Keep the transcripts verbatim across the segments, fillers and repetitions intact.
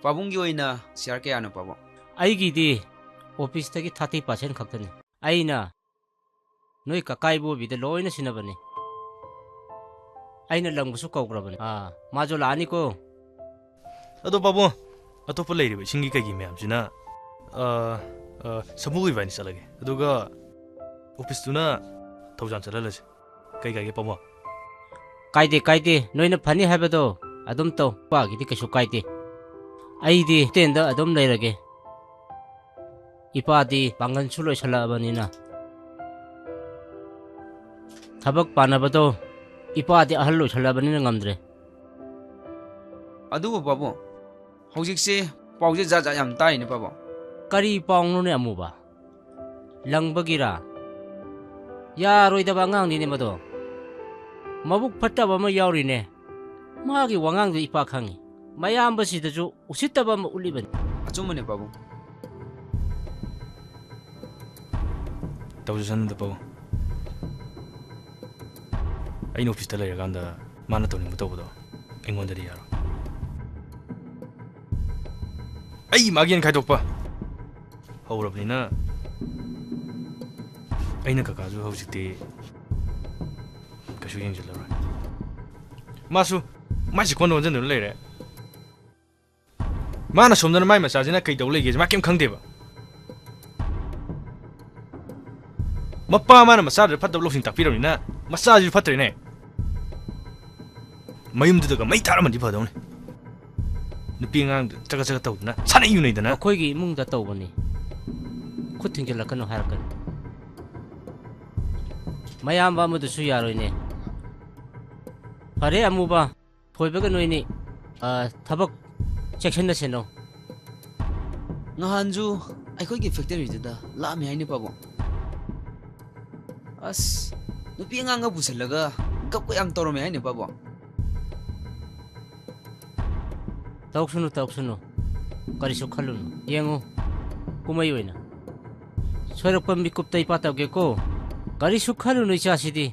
ꯄꯥꯕꯨꯡꯒꯤ ꯑꯣꯏꯅ ꯁꯤꯌꯥꯔ ꯀꯌꯥꯅꯣ, ꯄꯥꯕꯨꯡ? ꯑꯩꯒꯤꯗꯤ ꯑꯣꯐꯤꯁꯇꯒꯤ ꯊꯥꯔꯇꯤ ꯄꯥꯔꯁꯦꯟ ꯈꯛꯇꯅꯤ꯫ ꯑꯩꯅ ꯅꯣꯏ ꯀꯀꯥ ꯏꯕꯣꯕꯤꯗ ꯂꯣꯏꯅ ꯁꯤꯟꯅꯕꯅꯤ꯫ ꯑꯩꯅ ꯂꯪꯕꯁꯨ ꯀꯧꯈ꯭ꯔꯕꯅꯤ꯫ ꯑꯥ, ꯃꯥꯁꯨ ꯂꯥꯛꯑꯅꯤꯀꯣ꯫ ꯑꯗꯣ ꯄꯥꯕꯨꯡ, ꯑꯇꯣꯞꯄ ꯂꯩꯔꯤꯕ ꯏꯁꯤꯡꯒꯤ ꯀꯩꯒꯤ ꯃꯌꯥꯝꯁꯤꯅ, ꯑ, ꯑ, ꯁꯃꯨꯒ ꯏꯕꯥꯅꯤ ꯆꯠꯂꯒꯦ꯫ ꯑꯗꯨꯒ ꯑꯣꯐꯤꯁꯇꯨꯅ ꯊꯧꯖꯥꯟ ꯆꯠꯍꯜꯂꯁꯤ꯫ ꯀꯩ ꯀꯥꯏꯒꯦ ꯄꯥꯕꯨꯡ? ꯀꯥꯏꯗꯦ, ꯀꯥꯏꯗꯦ꯫ ꯅꯣꯏꯅ ꯐꯅꯤ ꯍꯥꯏꯕꯗꯣ ꯑꯗꯨꯝ ꯇꯧ꯫ ꯏꯄꯥꯒꯤꯗꯤ ꯀꯩꯁꯨ ꯀꯥꯏꯗꯦ꯫ ꯑꯩꯗꯤ ꯍꯣꯇꯦꯜꯗ ꯑꯗꯨꯝ ꯂꯩꯔꯒꯦ꯫ ꯏꯄꯥꯗꯤ ꯄꯥꯡꯒꯜꯁꯨ ꯂꯣꯏꯁꯜꯂꯛꯑꯕꯅꯤꯅ꯫ ꯊꯕꯛ ꯄꯥꯟꯅꯕꯗꯣ ꯏꯄꯥꯗꯤ ꯑꯍꯜ ꯑꯣꯏꯁꯜꯂꯛꯑꯕꯅꯤꯅ ꯉꯝꯗ꯭ꯔꯦ꯫ ꯑꯗꯨꯕꯨ ꯄꯥꯕꯨꯡ, ꯍꯧꯖꯤꯛꯁꯦ ꯄꯥꯎꯁꯦ ꯖꯥꯠ ꯖꯥꯠ ꯌꯥꯝ ꯇꯥꯏꯅꯦ ꯄꯥꯕꯨꯡ꯫ ꯀꯔꯤ ꯄꯥꯎꯅꯣꯅꯦ ꯑꯃꯨꯕ? ꯂꯪꯕꯒꯤꯔꯥ? ꯌꯥꯔꯣꯏꯗꯕ ꯑꯉꯥꯡꯅꯤꯅꯦ ꯃꯗꯣ꯫ ꯃꯕꯨꯛ ꯐꯠꯇꯕ ꯑꯃ ꯌꯥꯎꯔꯤꯅꯦ꯫ ꯃꯥꯒꯤ ꯋꯥꯉꯥꯡꯗꯣ ꯏꯄꯥ ꯈꯪꯉꯤ꯫ ꯃꯌꯥꯝꯕꯁꯤꯗꯁꯨ ꯎꯁꯤꯠꯇꯕ ꯑꯃ ꯎꯠꯂꯤꯕꯅꯤ꯫ ꯑꯆꯨꯝꯕꯅꯦ ꯄꯥꯕꯨꯡ꯫ ꯇꯧꯖꯁꯅꯨꯗ ꯄꯥꯕꯨꯡ꯫ ꯑꯩꯅ ꯑꯣꯐꯤꯁꯇ ꯂꯩꯔꯀꯥꯟꯗ ꯃꯥꯅ ꯇꯧꯅꯤꯡꯕ ꯇꯧꯕꯗꯣ ꯑꯩꯉꯣꯟꯗꯗꯤ ꯌꯥꯔꯣꯏ꯫ ꯑꯩ ꯃꯥꯒꯤ ꯌꯦꯟ ꯈꯥꯏꯗꯣꯛꯄ ꯍꯧꯔꯕꯅꯤꯅ ꯑꯩꯅ ꯀꯀꯥꯁꯨ ꯍꯧꯖꯤꯛꯇꯤ ꯀꯩꯁꯨ ꯌꯦꯡꯁꯤꯜꯂꯔꯣꯏ꯫ ꯃꯥꯁꯨ ꯃꯥꯏ ꯆꯤꯛꯀꯣꯟꯗ ꯑꯣꯟꯁꯤꯟꯗꯨꯅ ꯂꯩꯔꯦ꯫ ꯃꯥꯅ ꯁꯣꯝꯗꯅ ꯃꯥꯏ ꯃꯆꯥꯁꯤꯅ ꯀꯩꯗꯧ ꯂꯩꯒꯦꯁꯦ ꯃꯥ ꯀꯩꯝ ꯈꯪꯗꯦꯕ꯫ ꯃꯄꯥ ꯃꯥꯅ ꯃꯆꯥꯗꯨꯗ ꯐꯠꯇꯕ ꯂꯧꯁꯤꯡ ꯇꯥꯛꯄꯤꯔꯕꯅꯤꯅ ꯃꯆꯥꯁꯤꯁꯨ ꯐꯠꯇ꯭ꯔꯦꯅꯦ꯫ ꯃꯌꯨꯝꯗꯨꯗꯒ ꯃꯩ ꯊꯥꯔꯝꯃꯗꯤ ꯐꯗꯧꯅꯤ꯫ ꯅꯨꯄꯤ ꯑꯉꯥꯡꯗꯨ ꯆꯒꯠ ꯆꯒꯠ ꯇꯧꯗꯅ ꯁꯥꯟꯅ ꯌꯨꯅꯩꯗꯅ꯫ ꯑꯩꯈꯣꯏꯒꯤ ꯏꯃꯨꯡꯗ ꯇꯧꯕꯅꯤ꯫ ꯈꯨꯠ ꯊꯤꯡꯖꯤꯜꯂꯛꯀꯅꯨ ꯍꯥꯏꯔꯛꯀꯅꯤ꯫ ꯃꯌꯥꯝꯕ ꯑꯃꯗꯨꯁꯨ ꯌꯥꯔꯣꯏꯅꯦ꯫ ꯐꯔꯦ ꯑꯃꯨꯕ, ꯊꯣꯏꯕꯒ ꯅꯣꯏꯅꯤ, ꯑ, ꯊꯕꯛ ꯆꯦꯛꯁꯤꯟꯅ ꯁꯤꯟꯅꯧ꯫ ꯅꯍꯥꯟꯁꯨ ꯑꯩꯈꯣꯏꯒꯤ ꯐꯦꯛꯇꯔꯤꯗꯨꯗ ꯂꯥꯛꯑꯝꯃꯦ ꯍꯥꯏꯅꯦ, ꯄꯥꯕꯨꯡ꯫ ꯑꯁ, ꯅꯨꯄꯤ ꯑꯉꯥꯡꯒ ꯄꯨꯁꯤꯜꯂꯒ ꯒꯞꯀ ꯌꯥꯝ ꯇꯧꯔꯝꯃꯦ ꯍꯥꯏꯅꯦ, ꯄꯥꯕꯨꯡ꯫ ꯇꯧꯁꯅꯨ, ꯇꯧꯁꯅꯨ꯫ ꯀꯔꯤꯁꯨ ꯈꯜꯂꯨꯅꯨ꯫ ꯌꯦꯡꯉꯨ, ꯀꯨꯝꯍꯩ ꯑꯣꯏꯅ꯫ ꯁꯣꯏꯔꯛꯄ ꯃꯤꯀꯨꯞꯇ ꯏꯄꯥ ꯇꯧꯒꯦꯀꯣ꯫ ꯀꯔꯤꯁꯨ ꯈꯜꯂꯨꯅꯨ, ꯏꯆꯥꯁꯤꯗꯤ꯫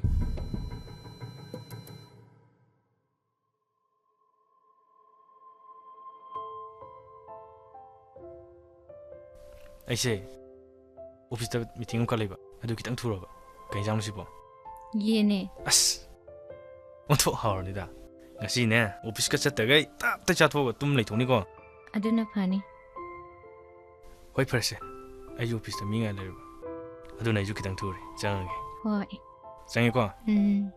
ꯑꯩꯁꯦ ꯑꯣꯐꯤꯁꯇ ꯃꯤꯇꯤꯡ ꯑꯃꯈꯛ ꯂꯩꯕ, ꯑꯗꯨ ꯈꯤꯇꯪ ꯊꯨꯔꯕ꯫ ꯀꯩ ꯏꯟꯖꯥꯡꯅꯣ ꯁꯤꯕꯣ? ꯌꯦꯟꯅꯦ꯫ ꯑꯁ, ꯑꯣꯟꯊꯣꯛ ꯍꯥꯎꯔꯅꯤꯗ꯫ ꯉꯁꯤꯅꯦ, ꯑꯣꯐꯤꯁꯀ ꯆꯠꯇꯈꯩ ꯇꯞ ꯇꯥꯏ ꯆꯥꯊꯣꯛꯑꯒ ꯇꯨꯝ ꯂꯩꯊꯣꯛꯅꯤꯀꯣ꯫ ꯑꯗꯨꯅ ꯐꯅꯤ꯫ ꯍꯣꯏ, ꯐꯔꯦꯁꯦ꯫ ꯑꯩꯁꯨ ꯑꯣꯐꯤꯁꯇ ꯃꯤ ꯉꯥꯏ ꯂꯩꯔꯕ꯫ ꯑꯗꯨꯅ ꯑꯩꯁꯨ ꯈꯤꯇꯪ ꯊꯨꯔꯦ꯫ ꯆꯪꯉꯒꯦ꯫ ꯍꯣꯏ꯫ ꯆꯪꯉꯦꯀꯣ? ꯎꯝ꯫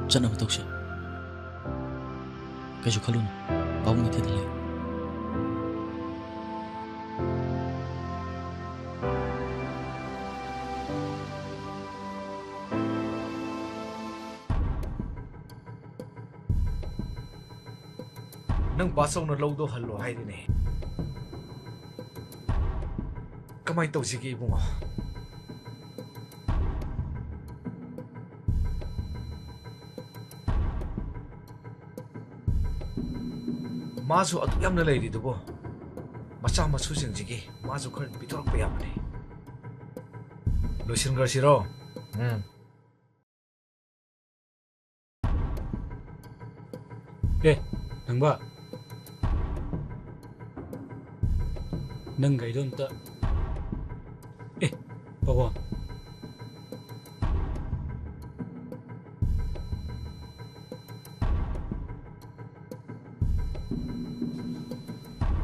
ꯆꯠꯅꯕ ꯇꯧꯁꯦ꯫ ꯀꯩꯁꯨ ꯈꯜꯂꯨꯅꯨ꯫ ꯄꯥꯕꯨꯡ ꯀꯩꯊꯦꯜꯗ ꯂꯩ꯫ ꯅꯪ ꯕꯥꯆꯧꯅ ꯂꯧꯗꯣ ꯍꯜꯂꯣ ꯍꯥꯏꯔꯤꯅꯦ꯫ ꯀꯃꯥꯏꯅ ꯇꯧꯁꯤꯒꯦ, ꯏꯕꯨꯡꯉꯣ? ꯃꯥꯁꯨ ꯑꯗꯨꯛ ꯌꯥꯝꯅ ꯂꯩꯔꯤꯗꯨꯕꯨ, ꯃꯆꯥ ꯃꯁꯨꯁꯤꯡꯁꯤꯒꯤ ꯃꯥꯁꯨ ꯈꯔ ꯄꯤꯊꯣꯔꯛꯄ ꯌꯥꯕꯅꯤ꯫ ꯂꯣꯏꯁꯤꯟꯈ꯭ꯔꯁꯤꯔꯣ? ꯎꯝ꯫ ꯑꯦ, ꯅꯪꯕ꯫ ꯅꯪ ꯒꯥꯔꯤꯗꯣ ꯑꯝꯇ꯫ ꯑꯦ, ꯄꯥꯕꯨꯡ꯫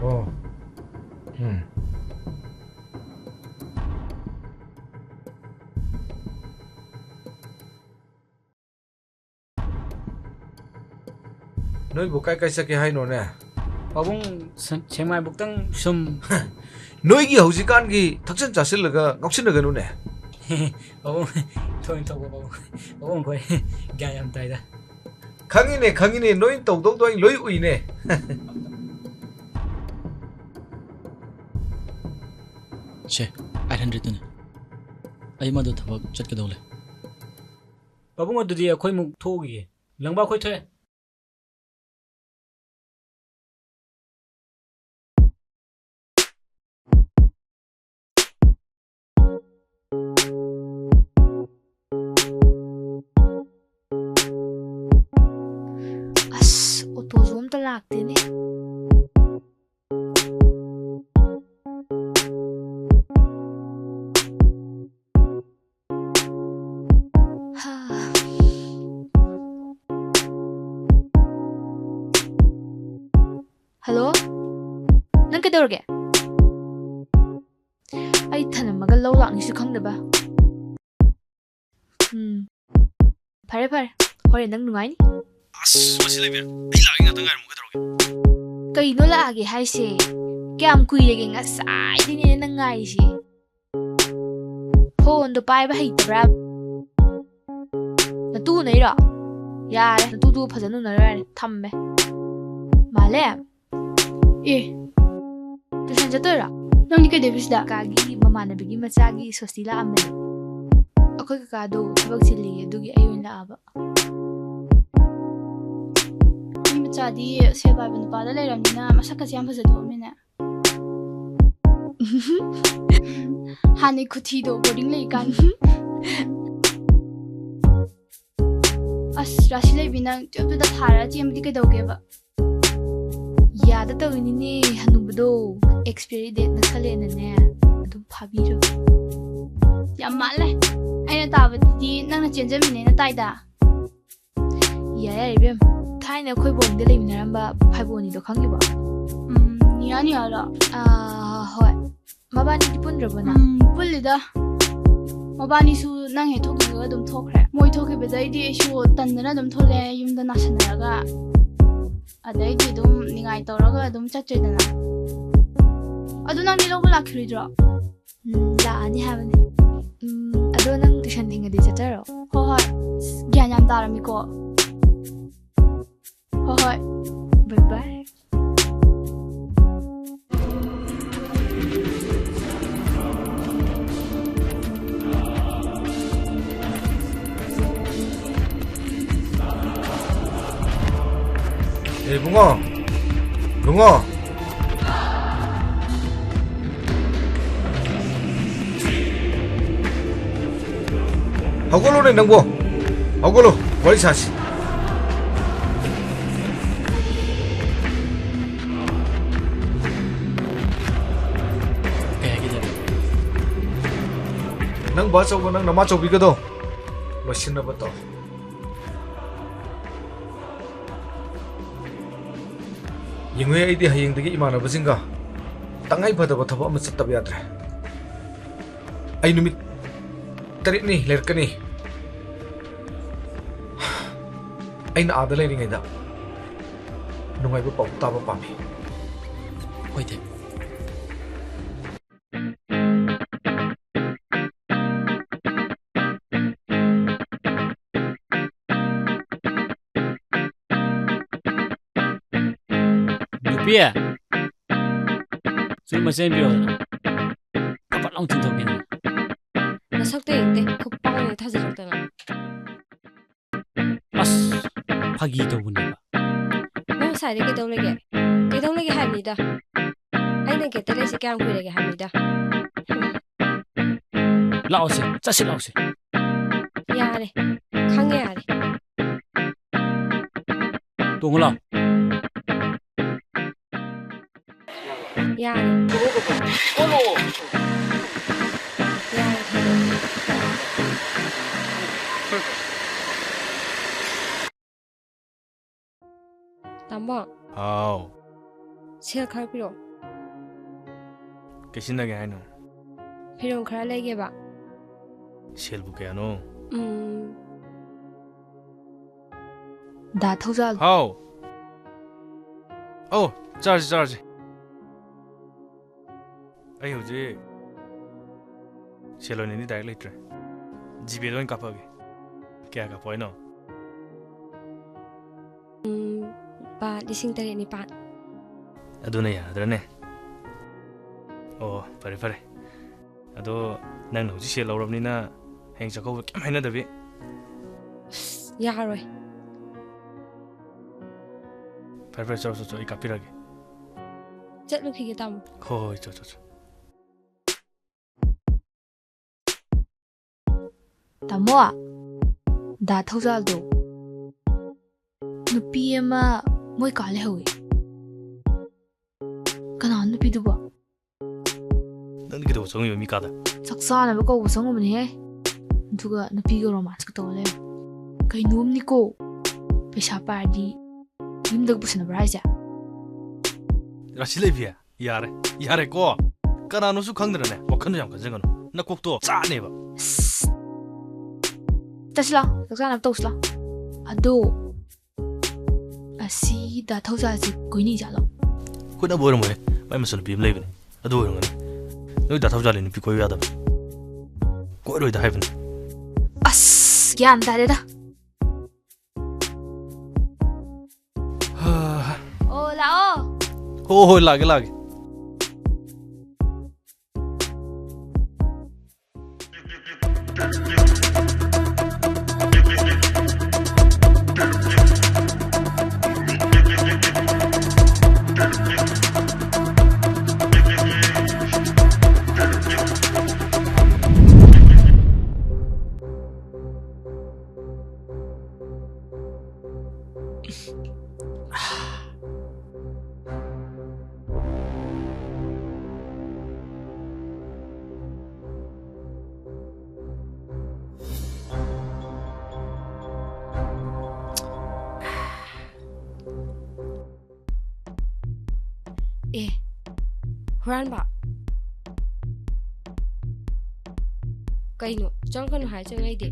ꯑꯣ꯫ ꯎꯝ꯫ ꯅꯣꯏꯕꯨ ꯀꯥꯏ ꯀꯥꯏ ꯆꯠꯀꯦ ꯍꯥꯏꯅꯣꯅꯦ? ꯄꯥꯕꯨꯡ, ꯁ-, ꯁꯦꯛꯃꯥꯏꯕꯨꯛꯇꯪ ꯁꯨꯝ꯫ ꯅꯣꯏꯒꯤ ꯍꯧꯖꯤꯛꯀꯥꯟꯒꯤ ꯊꯛꯆꯤꯟ ꯆꯥꯁꯤꯜꯂꯒ ꯉꯥꯎꯁꯤꯟꯅꯒꯅꯨꯅꯦ꯫ ꯄꯥꯕꯨꯡ, ꯊꯣꯏꯅ ꯇꯧꯕ ꯄꯥꯕꯨꯡ꯫ ꯄꯥꯕꯨꯡ, ꯑꯩꯈꯣꯏ ꯒ꯭ꯌꯥꯟ ꯌꯥꯝ ꯇꯥꯏꯗ꯫ ꯈꯪꯉꯤꯅꯦ, ꯈꯪꯉꯤꯅꯦ, ꯅꯣꯏ ꯇꯧꯗꯧꯗꯣ ꯑꯩ ꯂꯣꯏ ꯎꯏꯅꯦ꯫ ꯁꯦ, ꯑꯩꯠ ꯍꯟꯗ꯭ꯔꯦꯗꯇꯨꯅꯦ꯫ ꯑꯩ ꯃꯗꯨ ꯊꯕꯛ ꯆꯠꯀꯗꯧ ꯂꯩ꯫ ꯄꯥꯕꯨꯡ, ꯑꯗꯨꯗꯤ ꯑꯩꯈꯣꯏ ꯑꯃꯨꯛ ꯊꯣꯛꯎꯈꯤꯒꯦ꯫ ꯂꯪꯕꯥ, ꯑꯩꯈꯣꯏ ꯊꯣꯛꯑꯦ꯫ ꯑꯁ, ꯑꯣꯇꯣꯁꯨ ꯑꯝꯇ ꯂꯥꯛꯇꯦꯅꯦ꯫ ꯍꯥ꯫ ꯍꯜꯂꯣ? ꯅꯪ ꯀꯩꯗꯧꯔꯒꯦ? ꯑꯩ ꯊꯅꯝꯃꯒ ꯂꯧ ꯂꯥꯛꯅꯤꯁꯨ ꯈꯪꯗꯕ꯫ ꯎꯝ꯫ ꯐꯔꯦ, ꯐꯔꯦ꯫ ꯍꯣꯔꯦꯟ ꯅꯪ ꯅꯨꯡꯉꯥꯏꯅꯤ꯫ ꯑꯁ, ꯃꯁꯤ ꯂꯩꯕꯤꯔ꯫ ꯑꯩ ꯂꯥꯛꯑꯒꯦ, ꯉꯥꯛꯇꯪ ꯉꯥꯏꯔꯝꯃꯨ, ꯀꯩꯗꯧꯔꯒꯦ? ꯀꯩꯅꯣ ꯂꯥꯛꯑꯒꯦ ꯍꯥꯏꯁꯦ? ꯀꯌꯥꯝ ꯀꯨꯏꯔꯒꯦ? ꯉꯁꯥꯏꯗꯩꯅꯦ ꯅꯪ ꯉꯥꯏꯔꯤꯁꯦ꯫ ꯐꯣꯟꯗꯣ ꯄꯥꯏꯕ ꯍꯩꯇꯕ꯭ꯔꯥ? ꯅꯇꯨ ꯎꯅꯩꯔꯣ? ꯌꯥꯔꯦ, ꯅꯇꯨꯗꯨ ꯐꯖꯅ ꯎꯅꯔꯣ ꯌꯥꯔꯦ꯫ ꯊꯝꯃꯦ꯫ ꯃꯥꯂꯦ꯫ ꯑꯦ, ꯇꯨꯏꯁꯟ ꯆꯠꯇꯣꯏꯔꯣ? ꯅꯪꯗꯤ ꯀꯩꯗꯧꯕ ꯁꯤꯗ? ꯀꯀꯥꯒꯤ ꯃꯃꯥꯟꯅꯕꯤꯒꯤ ꯃꯆꯥꯒꯤ ꯁꯣꯁꯇꯤ ꯂꯥꯛꯑꯝꯕꯅꯦ꯫ ꯑꯩꯈꯣꯏ ꯀꯀꯥꯗꯣ ꯊꯕꯛ ꯆꯤꯜꯂꯤꯌꯦ, ꯑꯗꯨꯒꯤ ꯑꯩ ꯑꯣꯏꯅ ꯂꯥꯛꯑꯕ꯫ ꯃꯤ ꯃꯆꯥꯗꯤ ꯁꯦꯜ ꯄꯥꯏꯕ ꯅꯨꯄꯥꯗ ꯂꯩꯔꯝꯅꯤꯅ ꯃꯁꯛꯀꯁꯦ ꯌꯥꯝ ꯐꯖꯊꯣꯛꯑꯝꯃꯦꯅꯦ꯫ ꯍꯥꯟꯅꯩ ꯈꯨꯊꯤꯗꯣ ꯕꯣꯔꯗꯤꯡ ꯂꯩꯀꯥꯟ꯫ ꯑꯁ, ꯔꯥꯁꯤ ꯂꯩꯕꯤ, ꯅꯪ ꯇꯨꯌꯦꯜꯞꯇꯨꯗ ꯊꯥꯔ ꯆꯦꯟꯕꯗꯤ ꯀꯩꯗꯧꯒꯦꯕ? ꯌꯥꯗ ꯇꯧꯔꯤꯅꯤꯅꯦ, ꯍꯅꯨꯕꯗꯣ꯫ ꯑꯦꯛꯁꯄꯤꯌꯔꯤ ꯗꯦꯠ ꯅꯛꯁꯜꯂꯦꯅꯅꯦ, ꯑꯗꯨꯝ ꯐꯥꯕꯤꯔꯕ꯫ ꯌꯥꯝ ꯃꯥꯜꯂꯦ꯫ ꯑꯩꯅ ꯇꯥꯕꯗꯗꯤ ꯅꯪꯅ ꯆꯦꯟꯖꯟꯕꯅꯦꯅ ꯇꯥꯏꯗ꯫ ꯌꯥꯔꯦ, ꯌꯥꯔꯦ, ꯏꯕꯦꯝ꯫ ꯊꯥꯏꯅ ꯑꯩꯈꯣꯏ ꯕꯣꯔꯗꯤꯡꯗ ꯂꯩꯃꯤꯟꯅꯔꯝꯕ ꯐꯥꯏꯕꯣꯅꯤꯗꯣ ꯈꯪꯉꯤꯕꯣ? ꯎꯝ, ꯅꯤꯌꯥ ꯅꯤꯌꯥꯔꯣ? ꯑꯥ, ꯍꯣꯏ꯫ ꯃꯕꯥꯅꯤꯗꯤ ꯄꯨꯟꯗ꯭ꯔꯕꯣ ꯅꯪ? ꯎꯝ, ꯄꯨꯜꯂꯤꯗ꯫ ꯃꯕꯥꯅꯤꯁꯨ ꯅꯪ ꯍꯦꯛ ꯊꯣꯛꯈꯤꯕꯒ ꯑꯗꯨꯝ ꯊꯣꯛꯈ꯭ꯔꯦ꯫ ꯃꯣꯏ ꯊꯣꯛꯈꯤꯕꯗꯩꯗꯤ ꯑꯩꯁꯨ ꯇꯟꯗꯅ ꯑꯗꯨꯝ ꯊꯣꯛꯂꯛꯑꯦ, ꯌꯨꯝꯗ ꯅꯥꯁꯟꯅꯔꯒ꯫ ꯑꯗꯩꯗꯤ ꯑꯗꯨꯝ ꯅꯤꯡꯉꯥꯏ ꯇꯧꯔꯒ ꯑꯗꯨꯝ ꯆꯠꯇ꯭ꯔꯦꯗꯅ꯫ ꯑꯗꯨ ꯅꯪꯗꯤ ꯂꯧꯕ ꯂꯥꯛꯈꯤꯔꯣꯏꯗ꯭ꯔꯣ? ꯎꯝ, ꯂꯥꯛꯑꯅꯤ ꯍꯥꯏꯕꯅꯦ꯫ ꯎꯝ, ꯑꯗꯣ ꯅꯪ ꯇꯨꯏꯁꯟ ꯊꯤꯡꯉꯗꯤ ꯆꯠꯆꯔꯣ꯫ ꯍꯣꯏ, ꯍꯣꯏ꯫ ꯑꯁ, ꯒ꯭ꯌꯥꯟ ꯌꯥꯝ ꯇꯥꯔꯝꯃꯤꯀꯣ꯫ ꯍꯣꯏ, ꯍꯣꯏ꯫ ꯕꯥꯏ ꯕꯥꯏ꯫ ꯑꯦ, ꯏꯕꯨꯡꯉꯣ! ꯏꯕꯨꯡꯉꯣ! ꯍꯧꯒꯠꯂꯣꯅꯦ ꯅꯪꯕꯣ! ꯍꯧꯒꯠꯂꯣ, ꯋꯥꯔꯤ ꯁꯥꯁꯤ꯫ ꯀꯩ ꯍꯥꯏꯒꯦ? ꯅꯪ ꯕꯥ ꯑꯆꯧꯕ, ꯅꯪ ꯅꯃꯥ ꯑꯆꯧꯕꯤꯒꯗꯣ ꯂꯣꯏꯁꯤꯟꯅꯕ ꯇꯧ꯫ ꯌꯦꯡꯉꯨꯍꯦ, ꯑꯩꯗꯤ ꯍꯌꯦꯡꯗꯒꯤ ꯏꯃꯥꯟꯅꯕꯁꯤꯡꯒ ꯇꯉꯥꯏ ꯐꯗꯕ ꯊꯕꯛ ꯑꯃ ꯆꯠꯇꯕ ꯌꯥꯗ꯭ꯔꯦ꯫ ꯑꯩ ꯅꯨꯃꯤꯠ ꯇꯔꯦꯠꯅꯤ ꯂꯩꯔꯛꯀꯅꯤ꯫ ꯑꯩꯅ ꯑꯥꯗ ꯂꯩꯔꯤꯉꯩꯗ ꯅꯨꯡꯉꯥꯏꯕ ꯄꯥꯎ ꯇꯥꯕ ꯄꯥꯝꯃꯤ꯫ ꯍꯣꯏ, ꯗꯦ꯫ ꯅꯨꯄꯤ, ꯆꯨꯔꯨꯞ ꯃꯆꯦꯠ ꯑꯃ ꯄꯤꯔꯛꯑꯣꯗꯅ꯫ ꯀꯄꯠ ꯂꯥꯎ ꯆꯤꯡꯊꯣꯛꯀꯦ ꯅꯪ꯫ ꯅꯁꯛꯇꯣ ꯌꯦꯡꯅꯤꯡꯗꯦ, ꯈꯨꯄꯥꯛꯅ ꯊꯥꯖꯤꯜꯂꯛꯇꯅ꯫ ꯑꯁ, ꯐꯥꯒꯤ ꯇꯧꯕꯅꯦꯕ꯫ ꯅꯪ ꯉꯁꯥꯏꯗꯩ ꯀꯩꯗꯧ ꯂꯩꯒꯦ? ꯀꯩꯗꯧ ꯂꯩꯒꯦ ꯍꯥꯏꯕꯅꯤꯗ꯫ ꯑꯩꯅ ꯒꯦꯠꯇ ꯂꯩꯁꯦ ꯀꯌꯥꯝ ꯀꯨꯏꯔꯒꯦ ꯍꯥꯏꯕꯅꯤꯗ꯫ ꯂꯥꯛꯑꯣꯁꯦ, ꯆꯠꯁꯤ ꯂꯥꯛꯑꯣꯁꯦ꯫ ꯌꯥꯔꯦ, ꯈꯪꯉꯦ ꯌꯥꯔꯦ꯫ ꯇꯣꯡꯉꯨ ꯂꯥꯎ꯫ ꯌꯥꯔꯦ꯫ ꯀꯣꯠꯂꯣ꯫ ꯌꯥꯔꯦ, ꯊꯝꯃꯣ꯫ ꯇꯥꯃꯣ꯫ ꯍꯥꯎ꯫ ꯁꯦꯜ ꯈꯔ ꯄꯤꯔꯛꯑꯣ꯫ ꯀꯩ ꯁꯤꯖꯤꯟꯅꯒꯦ ꯍꯥꯏꯅꯣ? ꯐꯤꯔꯣꯜ ꯈꯔ ꯂꯩꯒꯦꯕ꯫ ꯁꯦꯜꯕꯨ ꯀꯌꯥꯅꯣ? ꯎꯝ꯫ ꯗꯥ ꯊꯧꯖꯥꯜ꯫ ꯍꯥꯎ꯫ ꯑꯧ, ꯆꯥꯔꯁꯤ, ꯆꯥꯔꯁꯤ꯫ ꯑꯩ ꯍꯧꯖꯤꯛ ꯁꯦꯜ ꯑꯣꯏꯅꯗꯤ direct ꯂꯩꯇ꯭ꯔꯦ꯫ GPayꯗ ꯑꯣꯏꯅ ꯀꯥꯞꯄꯛꯑꯒꯦ꯫ ꯀꯌꯥ ꯀꯥꯞꯄꯛꯑꯣ ꯍꯥꯏꯅꯣ? ꯎꯝ, ꯂꯨꯄꯥ ꯂꯤꯁꯤꯡ ꯇꯔꯦꯠ ꯅꯤꯄꯥꯟ꯫ ꯑꯗꯨꯅ ꯌꯥꯔꯗ꯭ꯔꯅꯦ? ꯑꯣ, ꯐꯔꯦ, ꯐꯔꯦ꯫ ꯑꯗꯣ ꯅꯪꯅ ꯍꯧꯖꯤꯛ ꯁꯦꯜ ꯂꯧꯔꯕꯅꯤꯅ ꯍꯌꯦꯡ ꯆꯥꯛꯀꯧꯕ ꯀꯩꯝ ꯍꯥꯏꯅꯗꯕꯤ꯫ ꯑꯁ, ꯌꯥꯔꯣꯏ꯫ ꯐꯔꯦ, ꯐꯔꯦ, ꯆꯠꯂꯣ, ꯆꯠꯂꯣ, ꯆꯠꯂꯣ, ꯑꯩ ꯀꯥꯞꯄꯤꯔꯒꯦ꯫ ꯆꯠꯂꯨꯈꯤꯒꯦ, ꯇꯥꯃꯣ꯫ ꯍꯣꯏ, ꯍꯣꯏ, ꯆꯠꯂꯣ, ꯆꯠꯂꯣ꯫ ꯇꯥꯃꯣ, ꯗꯥ ꯊꯧꯖꯥꯜꯗꯣ ꯅꯨꯄꯤ ꯑꯃ ꯃꯣꯏ ꯀꯥ ꯂꯩꯍꯧꯋꯤ꯫ ꯀꯅꯥ ꯅꯨꯄꯤꯗꯨꯕꯣ? ꯅꯪꯗꯤ ꯀꯩꯗꯧꯕ ꯆꯪꯉꯤꯕ ꯃꯤ ꯀꯥꯗ? ꯆꯥꯛ ꯆꯥꯅꯕ ꯀꯧꯕ ꯆꯪꯉꯨꯕꯅꯦꯍꯦ꯫ ꯑꯗꯨꯒ ꯅꯨꯄꯤꯒ romance ꯀ ꯇꯧꯔ ꯂꯩꯔꯝꯃꯦ꯫ ꯀꯩꯅꯣꯝꯅꯤꯀꯣ꯫ ꯄꯩꯁꯥ ꯄꯥꯏꯔꯗꯤ ꯌꯨꯝꯗꯒ ꯄꯨꯁꯟꯅꯕ꯭ꯔꯥ ꯍꯥꯏꯁꯦ? ꯔꯥꯁꯤ ꯂꯩꯕꯤ, ꯌꯥꯔꯦ, ꯌꯥꯔꯦꯀꯣ꯫ ꯀꯅꯥꯅꯣꯁꯨ ꯈꯪꯗꯅꯅꯦ, ꯋꯥꯈꯜꯗꯣ ꯌꯥꯝ ꯈꯟꯖꯒꯅꯨ꯫ ꯅꯀꯣꯛꯇꯣ ꯆꯥꯅꯦꯕ꯫ ꯑꯁ꯫ ꯆꯠꯁꯤꯂꯥ, ꯆꯥꯛ ꯆꯥꯅꯕ ꯇꯧꯁꯤꯂꯥ꯫ ꯑꯗꯣ, ꯑꯁꯤ ꯗꯥ ꯊꯧꯖꯥꯜꯁꯦ ꯀꯣꯏꯅꯩ ꯖꯥꯠꯂꯣ? ꯀꯣꯏꯅꯕ ꯑꯣꯏꯔꯝꯃꯣꯏꯍꯦ꯫ ꯃꯥꯏ ꯃꯆꯟꯅꯨꯄꯤ ꯑꯃ ꯂꯩꯕꯅꯦ꯫ ꯑꯗꯨ ꯑꯣꯏꯔꯝꯒꯅꯤ꯫ ꯅꯣꯏ ꯗꯥ ꯊꯧꯖꯥꯜꯗꯤ ꯅꯨꯄꯤ ꯀꯣꯏꯌꯨ ꯌꯥꯗꯕꯅꯦ꯫ ꯀꯣꯏꯔꯣꯏꯗ ꯍꯥꯏꯕꯅꯦ꯫ ꯑꯁ, ꯒ꯭ꯌꯥꯟ ꯇꯥꯗꯦꯗ꯫ ꯍꯥ꯫ ꯑꯣ, ꯂꯥꯛꯑꯣ꯫ ꯍꯣ, ꯍꯣꯏ, ꯂꯥꯛꯑꯒꯦ, ꯂꯥꯛꯑꯒꯦ꯫ ꯍꯨꯔꯥꯟꯕ? ꯀꯩꯅꯣ? ꯆꯪꯒꯅꯨ ꯍꯥꯏ ꯆꯪꯉꯛꯏꯗꯤ꯫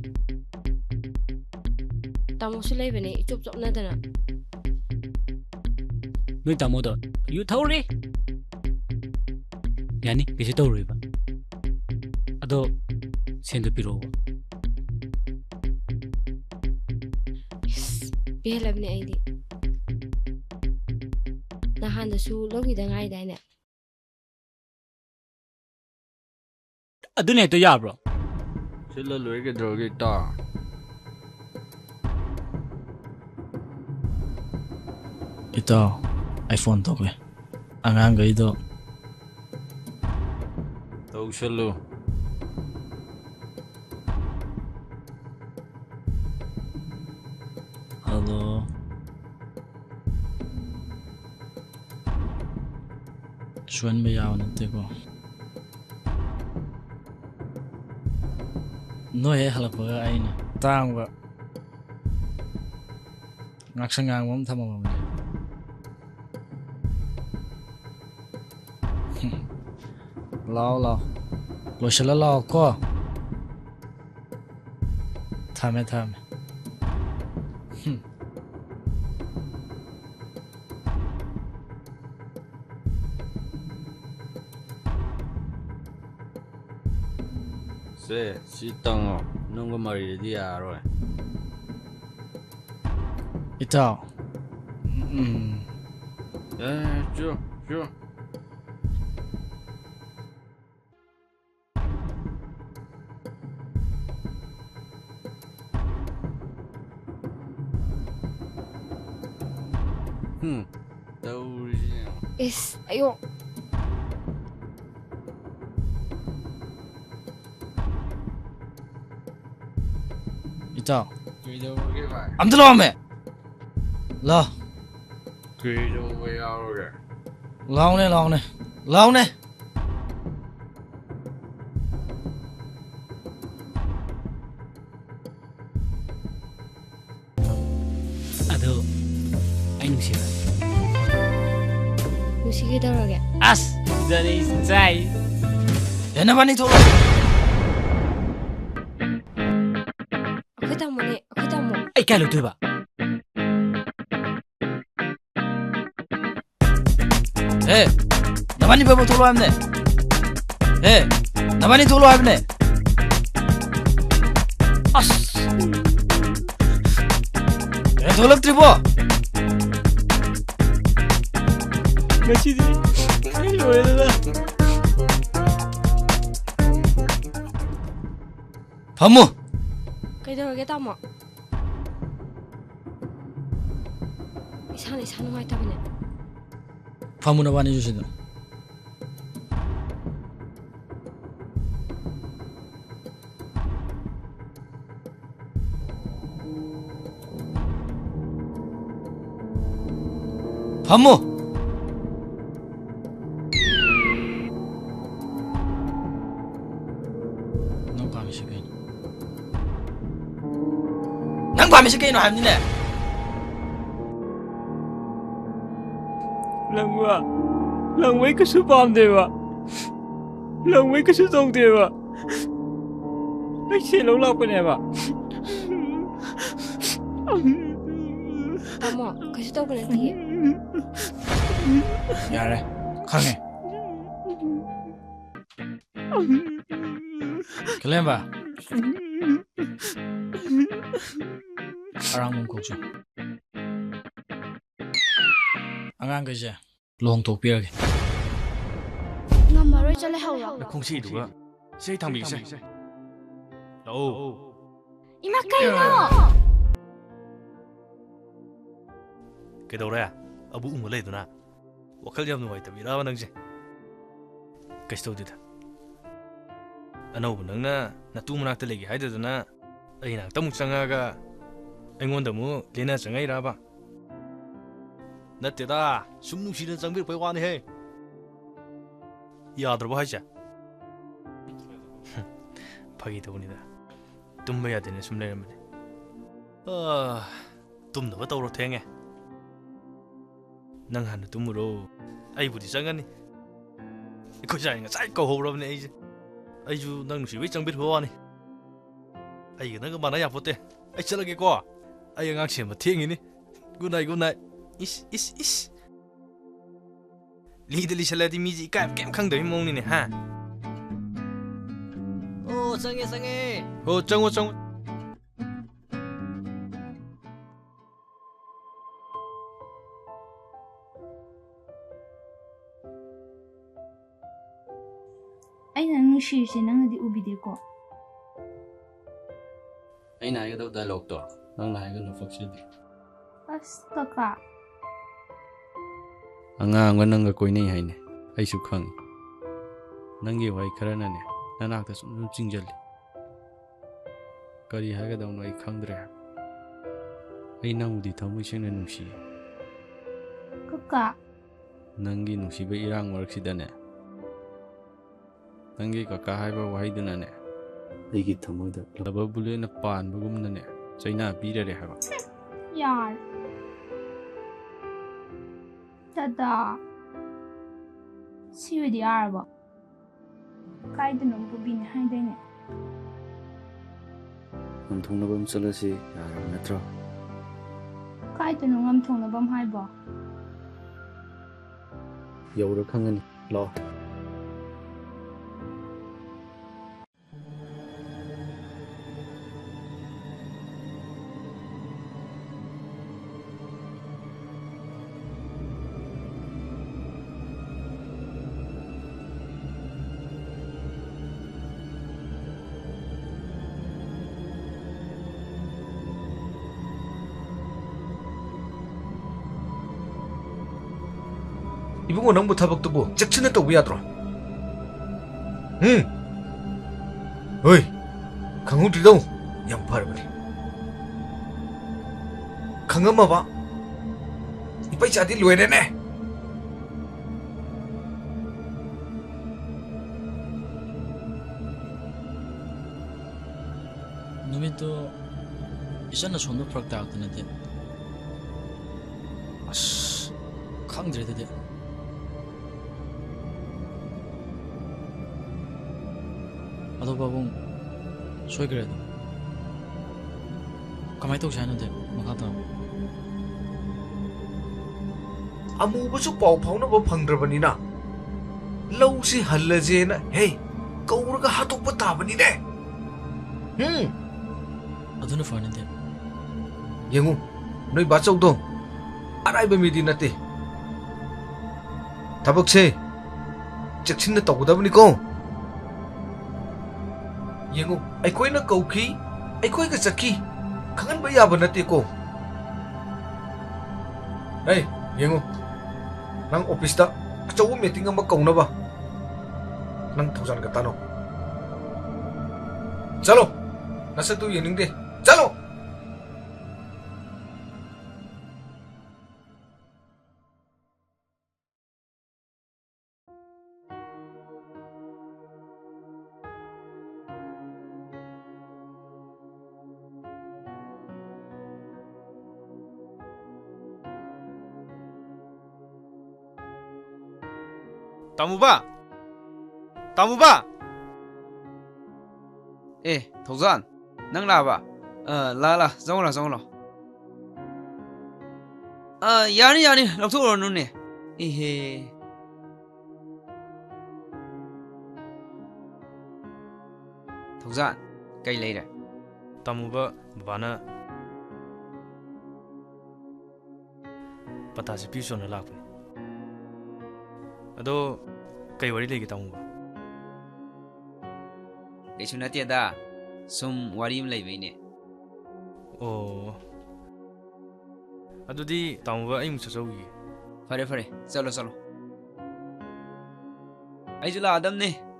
ꯇꯥꯃꯣꯁꯨ ꯂꯩꯕꯅꯦ, ꯏꯆꯣꯞ ꯆꯣꯞꯅꯗꯅ꯫ ꯅꯣꯏ ꯇꯥꯃꯣꯗꯣ ꯌꯨ ꯊꯧꯔꯤ꯫ ꯌꯥꯅꯤ, ꯀꯩꯁꯨ ꯇꯧꯔꯣꯏꯕ꯫ ꯑꯗꯣ ꯁꯦꯟꯗꯣ ꯄꯤꯔꯛꯑꯣꯕ꯫ ꯏꯁ, ꯄꯦꯜꯂꯕꯅꯦ ꯑꯩꯗꯤ꯫ ꯅꯍꯥꯟꯗꯁꯨ ꯂꯧꯈꯤꯗ ꯉꯥꯏꯗꯥꯏꯅꯦ? ꯑꯗꯨꯅ ꯍꯦꯛꯇ ꯌꯥꯕ꯭ꯔꯣ? ꯁꯤꯜꯂ ꯂꯣꯏꯔꯦ, ꯀꯩꯗꯧꯔꯒꯦ, ꯏꯇꯥꯎ? ꯏꯇꯥꯎ, ꯑꯩ ꯐꯣꯟ ꯇꯧꯒꯦ꯫ ꯑꯉꯥꯡꯈꯩꯗꯣ ꯇꯧꯁꯜꯂꯨ꯫ ꯍꯜꯂꯣ꯫ ꯁꯣꯟꯕ ꯌꯥꯕ ꯅꯠꯇꯦꯀꯣ꯫ ꯅꯣꯏ ꯍꯦꯛ ꯍꯜꯂꯛꯄꯒ ꯑꯩꯅ ꯇꯥꯡꯕ ꯉꯥꯛꯁꯪ ꯉꯥꯡꯕ ꯑꯃ ꯊꯝꯃꯝꯃꯕꯅꯦ꯫ ꯂꯥꯛꯑꯣ, ꯂꯥꯛꯑꯣ꯫ ꯂꯣꯏꯁꯤꯜꯂ ꯂꯥꯛꯑꯣ ꯀꯣ꯫ ꯊꯝꯃꯦ, ꯊꯝꯃꯦ꯫ ꯍꯨꯝ꯫ ꯁꯦ, ꯁꯤ ꯇꯪꯉꯣ꯫ ꯅꯨꯡꯒ ꯃꯔꯤꯗꯗꯤ ꯌꯥꯔꯔꯣꯏ꯫ ꯏꯇꯥꯎ꯫ ꯎꯝ꯫ ꯑꯦ, ꯆꯨ, ꯆꯨ꯫ ꯍꯨꯝ, ꯇꯧꯔꯤꯁꯤ ꯌꯦꯡꯉꯣ꯫ ꯏꯁ, ꯑꯌꯣ꯫ ꯏꯇꯥꯎ꯫ ꯀꯩꯗꯧꯔꯒꯦ ꯚꯥꯏ? ꯑꯝꯇ ꯂꯥꯛꯑꯝꯃꯦ꯫ ꯂꯥꯎ꯫ ꯀꯩꯗꯧꯕ ꯌꯥꯎꯔꯒꯦ? ꯂꯥꯎꯅꯦ, ꯂꯥꯎꯅꯦ, ꯂꯥꯎꯅꯦ꯫ ꯑꯗꯨ ꯑꯩ ꯅꯨꯡꯁꯤꯕ꯫ ꯅꯨꯡꯁꯤꯒꯦ ꯇꯧꯔꯒꯦ꯫ ꯑꯁ! ꯆꯥꯏ꯫ ꯑꯦ, ꯅꯕꯥꯅꯤ ꯊꯣꯛꯂꯛꯑꯣ꯫ ꯑꯩꯈꯣꯏ ꯇꯥꯃꯣꯅꯦ, ꯑꯩꯈꯣꯏ ꯇꯥꯃꯣ꯫ ꯑꯩ ꯀꯥꯏ ꯂꯩꯇꯣꯏꯕ? ꯑꯦ, ꯅꯕꯥꯅꯤ ꯐꯕ ꯊꯣꯛꯂꯛꯑꯣ ꯍꯥꯏꯕꯅꯦ꯫ ꯑꯦ, ꯅꯕꯥꯅꯤ ꯊꯣꯛꯂꯛꯑꯣ ꯍꯥꯏꯕꯅꯦ꯫ ꯑꯁ! ꯀꯩꯅꯣ ꯊꯣꯛꯂꯛꯇ꯭ꯔꯤꯕꯣ? ꯉꯁꯤꯗꯤ ꯑꯩ ꯂꯣꯏꯔꯦꯗꯅ꯫ ꯐꯝꯃꯨ꯫ ꯀꯩꯗꯧꯔꯒꯦ, ꯇꯥꯃꯣ? ꯏꯁꯥꯅ ꯏꯁꯥ ꯅꯨꯡꯉꯥꯏꯇꯕꯅꯦ꯫ ꯐꯝꯃꯨ ꯅꯕꯥꯅꯤꯁꯨ ꯁꯤꯗ꯫ ꯐꯝꯃꯨ꯫ ꯅꯪ ꯄꯥꯝꯃꯤꯁꯤ ꯀꯩꯅꯣ? ꯅꯪ ꯄꯥꯝꯃꯤꯁꯤ ꯀꯩꯅꯣ ꯍꯥꯏꯕꯅꯤꯅꯦ? ꯂꯪꯕ, ꯂꯪꯕꯩ ꯀꯩꯁꯨ ꯄꯥꯝꯗꯦꯕ꯫ ꯂꯪꯕꯩ ꯀꯩꯁꯨ ꯇꯧꯗꯦꯕ꯫ ꯑꯩ ꯁꯦꯜ ꯂꯧ ꯂꯥꯛꯄꯅꯦꯕ꯫ ꯇꯥꯃꯣ, ꯀꯩꯁꯨ ꯇꯧꯕ ꯅꯠꯇꯤꯌꯦ꯫ ꯌꯥꯔꯦ, ꯈꯪꯉꯦ꯫ ꯀꯂꯦꯝꯕ, ꯑꯔꯥꯡꯕꯝ ꯀꯧꯁꯤ꯫ ꯑꯉꯥꯡꯈꯩꯁꯦ ꯂꯨꯍꯣꯡꯊꯣꯛꯄꯤꯔꯒꯦ꯫ ꯉꯝꯃꯔꯣꯏ, ꯆꯠꯂꯦ ꯍꯧꯔꯣ꯫ ꯅꯈꯣꯡꯁꯤꯗꯨꯒ ꯁꯤ ꯑꯩ ꯊꯥꯡꯕꯤꯒꯦꯁꯦ꯫ ꯂꯥꯛꯑꯣ꯫ ꯏꯃꯥ, ꯀꯩꯅꯣ? ꯀꯩꯗꯧꯔꯦ? ꯑꯕꯨ ꯎꯪꯉ ꯂꯩꯗꯨꯅ? ꯋꯥꯈꯜ ꯌꯥꯝ ꯅꯨꯡꯉꯥꯏꯇꯕꯤꯔꯕ ꯅꯪꯁꯦ? ꯀꯩꯁꯨ ꯇꯧꯗꯦꯗ꯫ ꯑꯅꯧꯕ ꯅꯪꯅ ꯅꯇꯨ ꯃꯅꯥꯛꯇ ꯂꯩꯒꯦ ꯍꯥꯏꯗꯗꯅ ꯑꯩ ꯅꯥꯛꯇ ꯑꯃꯨꯛ ꯆꯪꯉꯛꯑꯒ ꯑꯩꯉꯣꯟꯗ ꯑꯃꯨꯛ ꯂꯦꯟꯅ ꯆꯪꯉꯛꯏꯔꯕ? ꯅꯠꯇꯦꯗ, ꯁꯨꯝ ꯅꯨꯡꯁꯤꯗꯅ ꯆꯪꯕꯤꯔꯛꯄꯩ ꯋꯥꯅꯤꯍꯦ꯫ ꯌꯥꯗ꯭ꯔꯕꯣ ꯍꯥꯏꯁꯦ? ꯐꯥꯒꯤ ꯇꯧꯕꯅꯤꯗ꯫ ꯇꯨꯝꯕ ꯌꯥꯗꯦꯅ ꯁꯨꯝ ꯂꯩꯔꯝꯕꯅꯦ꯫ ꯑꯥ, ꯇꯨꯝꯅꯕ ꯇꯧꯔꯣ, ꯊꯦꯡꯉꯦ꯫ ꯅꯪ ꯍꯥꯟꯅ ꯇꯨꯝꯃꯨꯔꯣ꯫ ꯑꯩꯕꯨꯗꯤ ꯆꯪꯉꯅꯤ꯫ ꯑꯩꯈꯣꯏ ꯁꯥꯏꯅ ꯉꯁꯥꯏ ꯀꯧꯍꯧꯔꯕꯅꯦ ꯑꯩꯁꯦ꯫ ꯑꯩꯁꯨ ꯅꯪ ꯅꯨꯡꯁꯤꯕꯩ ꯆꯪꯕꯤꯔꯨꯕ ꯋꯥꯅꯤ꯫ ꯑꯩꯒ ꯅꯪꯒ ꯃꯥꯟꯅ ꯌꯥꯄꯣꯠꯇꯦ꯫ ꯑꯩ ꯆꯠꯂꯒꯦꯀꯣ꯫ ꯑꯩ ꯑꯉꯥꯡ ꯁꯦꯝꯕ ꯊꯦꯡꯉꯤꯅꯤ꯫ Good night, good night꯫ ꯏꯁ, ꯏꯁ, ꯏꯁ꯫ ꯂꯤꯗ ꯂꯤꯁꯜꯂꯗꯤ ꯃꯤꯁꯦ ꯏꯀꯥꯏꯕ ꯀꯩꯝ ꯈꯪꯗꯕꯒꯤ ꯃꯑꯣꯡꯅꯤꯅꯦ, ꯍꯥ? ꯑꯣ, ꯆꯪꯉꯦ, ꯆꯪꯉꯦ꯫ ꯍꯣ, ꯆꯪꯉꯣ, ꯆꯪꯉꯣ꯫ ꯑꯩꯅ ꯅꯪ ꯅꯨꯡꯁꯤꯔꯤꯁꯦ ꯅꯪꯅꯗꯤ ꯎꯕꯤꯗꯦꯀꯣ꯫ ꯑꯩꯅ ꯍꯥꯏꯒꯗꯕ dialogue ꯇꯣ ꯅꯪꯅ ꯍꯥꯏꯒꯅꯨ, ꯄꯛꯆꯗꯦ꯫ ꯑꯁ, ꯀꯀꯥ꯫ ꯑꯉꯥꯡ ꯑꯃꯒ ꯅꯪꯒ ꯀꯣꯏꯅꯩ ꯍꯥꯏꯅꯦ, ꯑꯩꯁꯨ ꯈꯪꯉꯤ꯫ ꯅꯪꯒꯤ ꯋꯥꯍꯩ ꯈꯔꯅꯅꯦ, ꯅꯅꯥꯛꯇ ꯁꯨꯝ ꯁꯨꯝ ꯆꯤꯡꯁꯤꯜꯂꯤ꯫ ꯀꯔꯤ ꯍꯥꯏꯒꯗꯕꯅꯣ ꯑꯩ ꯈꯪꯗ꯭ꯔꯦ ꯍꯥꯏꯕ꯫ ꯑꯩ ꯅꯪꯕꯨꯗꯤ ꯊꯃꯣꯏ ꯁꯦꯡꯅ ꯅꯨꯡꯁꯤꯌꯦ꯫ ꯀꯀꯥ꯫ ꯅꯪꯒꯤ ꯅꯨꯡꯁꯤꯕ ꯏꯔꯥꯡ ꯃꯔꯛꯁꯤꯗꯅꯦ, ꯅꯪꯒꯤ ꯀꯀꯥ ꯍꯥꯏꯕ ꯋꯥꯍꯩꯗꯨꯅꯅꯦ, ꯑꯩꯒꯤ ꯊꯃꯣꯏꯗ ꯂꯕ ꯕꯨꯂꯦꯠꯅ ꯄꯥꯟꯕꯒꯨꯝꯅꯅꯦ, ꯆꯩꯅꯥ ꯄꯤꯔꯔꯦ ꯍꯥꯏꯕ꯫ ꯌꯥꯔꯦ꯫ ꯇꯥꯗꯥ꯫ ꯁꯤ ꯑꯣꯏꯗꯤ ꯌꯥꯔꯕꯣ? ꯀꯥꯏꯗꯅꯣ ꯕꯣꯕꯤꯅꯦ ꯍꯥꯏꯗꯥꯏꯅꯦ? ꯉꯝꯊꯣꯡꯅꯕ ꯑꯃ ꯆꯠꯂꯁꯤ ꯌꯥꯔꯕ ꯅꯠꯇ꯭ꯔꯣ? ꯀꯥꯏꯗꯅꯣ ꯉꯝꯊꯣꯡꯅꯕ ꯑꯃ ꯍꯥꯏꯕꯣ? ꯌꯧꯔ ꯈꯪꯒꯅꯤ꯫ ꯂꯥꯛꯑꯣ꯫ ꯏꯕꯨꯡꯉꯣ, ꯅꯪꯕꯨ ꯊꯕꯛꯇꯨꯕꯨ ꯆꯦꯛꯁꯤꯟꯅ ꯇꯧꯕ ꯌꯥꯗ꯭ꯔꯣ? ꯎꯝ? ꯍꯣꯏ, ꯈꯪꯍꯧꯗ꯭ꯔꯤꯗꯣ ꯌꯥꯝ ꯐꯔꯕꯅꯤ꯫ ꯈꯪꯉꯝꯃꯕ? ꯏꯄꯩ ꯆꯥꯗꯤ ꯂꯣꯏꯔꯦꯅꯦ꯫ ꯅꯨꯃꯤꯠꯇꯨ ꯏꯆꯟꯅ ꯁꯣꯝꯗ ꯐꯔꯛ ꯇꯥꯔꯛꯇꯅꯗꯤ꯫ ꯑꯁ, ꯈꯪꯗ꯭ꯔꯦ ꯑꯗꯨꯗꯤ꯫ ꯑꯗꯣ ꯄꯥꯕꯨꯡ, ꯁꯣꯏꯈ꯭ꯔꯦ ꯑꯗꯣ꯫ ꯀꯃꯥꯏꯅ ꯇꯧꯁꯦ ꯍꯥꯏꯅꯣ ꯗꯦ, ꯃꯈꯥ ꯇꯥꯅ? ꯑꯃꯨꯕꯁꯨ ꯄꯥꯎ ꯐꯥꯎꯅꯕ ꯐꯪꯗ꯭ꯔꯕꯅꯤꯅ, ꯂꯧꯁꯤ ꯍꯜꯂꯁꯦꯅ ꯍꯦ ꯀꯧꯔꯒ ꯍꯥꯠꯇꯣꯛꯄ ꯇꯥꯕꯅꯤꯅꯦ꯫ ꯎꯝ꯫ ꯑꯗꯨꯅ ꯐꯔꯅꯤ ꯗꯦ꯫ ꯌꯦꯡꯉꯨ, ꯅꯣꯏ ꯕꯥꯆꯧꯗꯣ ꯑꯔꯥꯏꯕ ꯃꯤꯗꯤ ꯅꯠꯇꯦ꯫ ꯊꯕꯛꯁꯦ ꯆꯦꯛꯁꯤꯟꯅ ꯇꯧꯒꯗꯕꯅꯤꯀꯣ꯫ ꯌꯦꯡꯉꯨ, ꯑꯩꯈꯣꯏꯅ ꯀꯧꯈꯤ, ꯑꯩꯈꯣꯏꯒ ꯆꯠꯈꯤ, ꯈꯪꯍꯟꯕ ꯌꯥꯕ ꯅꯠꯇꯦꯀꯣ꯫ ꯍꯦ, ꯌꯦꯡꯉꯨ, ꯅꯪ ꯑꯣꯐꯤꯁꯇ ꯑꯆꯧꯕ ꯃꯤꯇꯤꯡ ꯑꯃ ꯀꯧꯅꯕ ꯅꯪ ꯊꯧꯖꯥꯟꯒ ꯇꯥꯅꯧ꯫ ꯆꯠꯂꯣ, ꯅꯁꯛꯇꯨ ꯌꯦꯡꯅꯤꯡꯗꯦ, ꯆꯠꯂꯣ꯫ ꯇꯥꯃꯨꯕ! ꯇꯥꯃꯨꯕ! ꯑꯦ, ꯊꯧꯖꯥꯟ, ꯅꯪ ꯂꯥꯛꯑꯕ? ꯑ, ꯂꯥ, ꯂꯥ, ꯆꯪꯉꯣ, ꯂꯥ, ꯆꯪꯉꯣ, ꯂꯥ꯫ ꯑ, ꯌꯥꯅꯤ, ꯌꯥꯅꯤ, ꯂꯧꯊꯣꯛꯎꯔꯅꯨꯅꯦ꯫ ꯏꯍꯦ꯫ ꯊꯧꯖꯥꯟ, ꯀꯩ ꯂꯩꯔꯦ? ꯇꯥꯃꯨꯕ, ꯕꯕꯥꯅ ꯄꯇꯥꯁꯤ ꯄꯤꯌꯨ ꯆꯣꯅ ꯂꯥꯛꯄꯅꯤ꯫ ꯑꯗꯣ ꯀꯩ ꯋꯥꯔꯤ ꯂꯩꯒꯦ, ꯇꯥꯃꯨꯕ? ꯀꯩꯁꯨ ꯅꯠꯇꯦꯗ, ꯁꯨꯝ ꯋꯥꯔꯤ ꯑꯃ ꯂꯩꯕꯩꯅꯦ꯫ ꯑꯣ꯫ ꯑꯗꯨꯗꯤ ꯇꯥꯃꯨꯕ, ꯑꯩ ꯑꯃꯨꯛ ꯆꯠꯆꯧꯈꯤꯒꯦ꯫ ꯐꯔꯦ, ꯐꯔꯦ, ꯆꯠꯂꯣ, ꯆꯠꯂꯣ꯫ ꯑꯩꯁꯨ ꯂꯥꯛꯑꯗꯝꯅꯦ꯫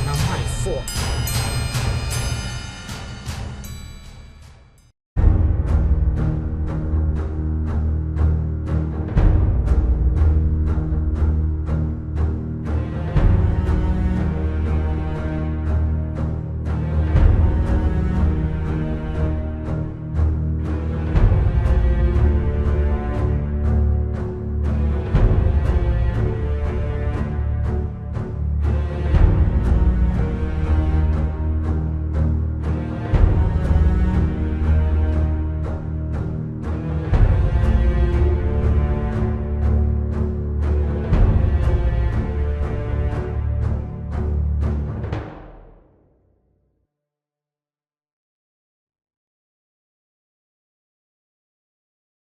Not my fault.